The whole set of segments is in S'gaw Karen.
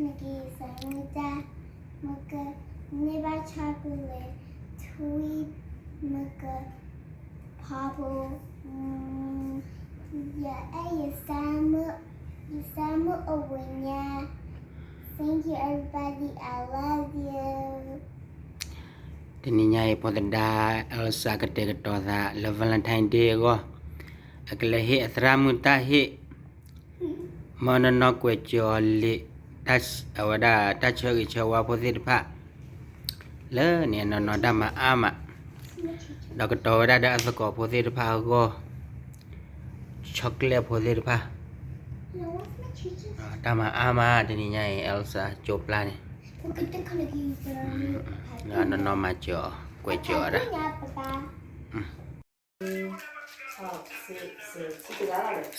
နကယသးမုၢ်တၢ်, မကန့ၢ်ဘၣ် chocolate, sweet, မက purple, ယအဲၣ်ယသးမုၣ်, ယသးမုၣ်အိၣ်ဝဲညါ. Thank you everybody, I love you. တနံၤညါအံၤ ဖိသဒါ Elsa ကတဲာ်ကတီၤသးလၢ Valentine Day အဂီၢ်, အကလဲၤဟ့ၣ်အသရၣ်မုၣ်တၢ်ဟ့ၣ် မၢနီၢ်နီၢ်ကွဲးစၢၤအီၤလံာ်, အဝဲဒၣ်တၢ်ဆၢဂ့ၤဆၢဝါဖိသ့ၣ်တဖၣ်, လၢန့ၣ်အနီၢ်နီၢ်တၢ်မၤအါမး, ဒီးကတီၤဝဲဒၣ်ဒီးအသကိးဖိသ့ၣ်တဖၣ်အဂီၢ်, chocolate ဖိသ့ၣ်တဖၣ်, တၢ်မၤအါမး တနံၤညါအံၤ Elsa ကၠိပျၢ်န့ၣ်, အနီၢ်နီၢ်မၤစၢၤအီၤ ကွဲးစၢၤအီၤဒၣ်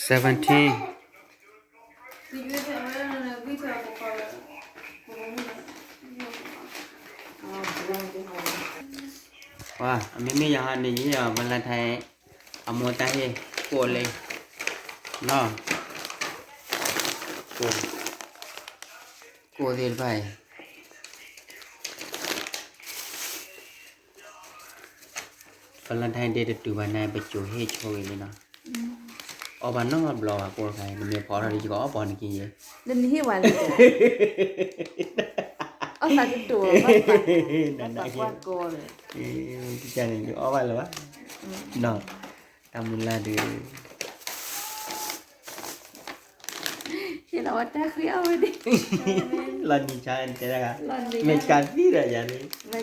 seventeen. ပှၤ အမ့မ့ၢ်ယဟီန့ၣ် ယဟ့ၣ်အီၤ Valentine အမိၢ်တၢ်ဟ့ၣ်ကိၣ်လံ, နီၢ်, ကိၣ်သ့ၣ်တဖၣ်အံၤ Valentine Day တတုၤဘၣ်န့ၣ် ပစိၤဟ့ၣ်ဆိဂ့ၤလံနီၤ, အီၣ်ဘၣ်နီတဘျီဘၣ် ကိၣ်တခါအံၤ နမ့ၢ်ဖီထီၣ်ဒီး ယကအီၣ်ပီၤနက့ယဲ, နဟ့ၣ်ဝဲလံ, အီၣ်သးတတိၤ, နနကွၢ်ကိးလၢ, န့ၣ် အီၣ်ဘၣ်လၢၤဘၣ်, နီၤ, တၢ်မုၢ်လၢ်ဒုး ဟ့ၣ်လီၤဝဲတၢ်ဃံအီၣ်ဝဲဒၣ်, လီၤနံၤဆါတဲတၢ်ဂၤ, မ့ၢ်ဆါသံဒီးယၤန့ၣ်,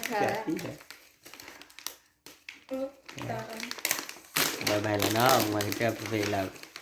ဆါသံဒီး, bye bye လီၤနီၤ, မၤကတၢၢ်ဖဲဖဲအံၤလီၤ.